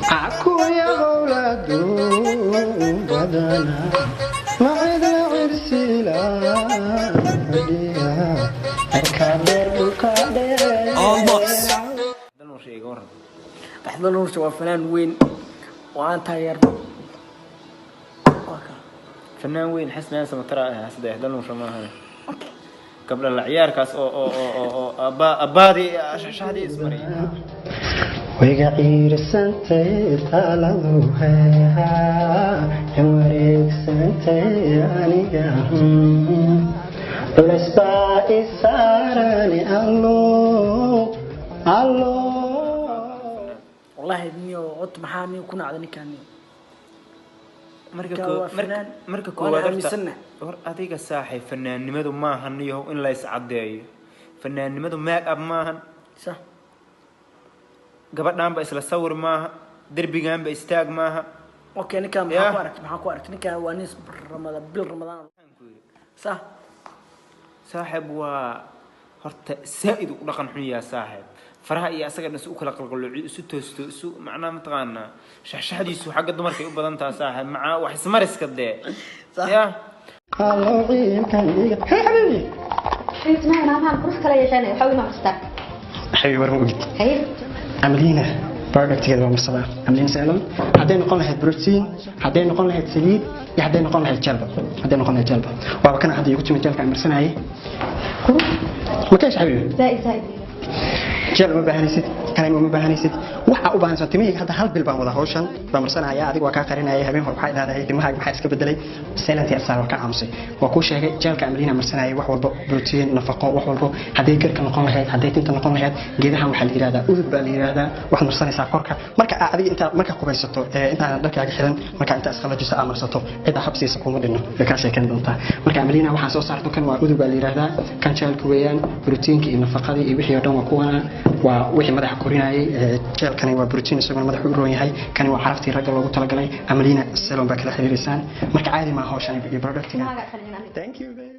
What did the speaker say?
Akuya qowladu badana macid la cirsila fadhiya cirka dheer dhulka dheer. Danuursha iga waran. Dayax Dalnuurshe waa fanaan weyn oo aan taageerno. Waa kaa. Fanaan weyn Xasan Samatara ah, Dayax Dalnuurshe maahan. Gabdha la ciyaarkaas oo abbaadii shaxdii ismariyay. Wayga ciirsantay taladu heehaa wareegsantay, aniga culays baa i saarani, allo allo. Wallahi niyo horta maxaa niyo ku nacda ninkaan niyo? Marka Ninkaan waa fanaan, marka waana koowaad horta aaminsannahay. Hor adiga saaxiib, fanaannimadu maahan niyow in la iscadeeyo. Fanaannimadu make up maahan. Sax. Gabadhaanba isla sawir maaha, derbigaanba istaag maaha. Okay, ninkaan maxaa Yeah. ku aragtay? Maxaa ku aragtay? Ninkaan waa nin Ramadaan, bil Ramadaan, sax. Saaxiib, waa horta saa-id u dhaqan xun yaha saaxiib. Faraha iyo asaga dhan isu kala qalqaloociyo, isu toosto, isu macnaha mataqaanaa, shaxshaxdiisu xagga dumarkay u badan taha saaxiib, macaa wax ismariska dee. Sax. Ya. Allo ciilkan iga hey xabiibi. Xabiibti, ma maalmahan qurux kala yeeshanay, waxaa ima custaa. Xabiibi, war ma ogid? Haye. Amalina productgeeda waa marsadaa, Amalina Salon. Hadday noqon lahayd protein, hadday noqon lahayd saliid iyo hadday noqon lahayd gelba, hadday noqon lahayd gelba, waaba kana hadda igu timi gelka aan marsanayay. Qurux. Ma ka hesha xabiibi? Zaaid zaaid. Gel uma baahanaysid, kareem uma baahanaysid, waxa u baahanaysa timahayga hadda hal bil baan wada hawshan baan marsanaya. Adiga waa kaa qarinaya. Habeen hore waxaa idhahday timahaaga maxaa iska bedelay? Silent asaar waa ka aamusay. Waa kuu sheegay gelka Amalina marsanaya, wax walbo protein, nafaqo, wax walbo, hadday garka noqon lahayd, hadday tinta noqon lahayd. Geedahan waxaa la yidhahdaa udub baa la yidhahdaa. Waxaad marsanaysaa korka marka adiga intaa marka qubaysato ee intaanan dharkaaga xiran, marka intaa isqalajiso aa marsato, cidda habsiisa kuma dhinno, way kaa sheekan doontaa. Marka Amalina waxaan soo saarto kan waa udub baa la yidhahdaa, kan gelka weeyaan, proteinka iyo nafaqadii iyo wixii oo dhan waa kuwana, waa wixii madaxa korinayay. Gelkani waa protein, isaguna madaxa u roon yahay. Kani waa caraftii ragga loogu talagalay. Amalina Salon baa kala xiriirisaan. Marka caadi maa hawshan iyo productiga. Timahaaga qalin. Thank you, baby.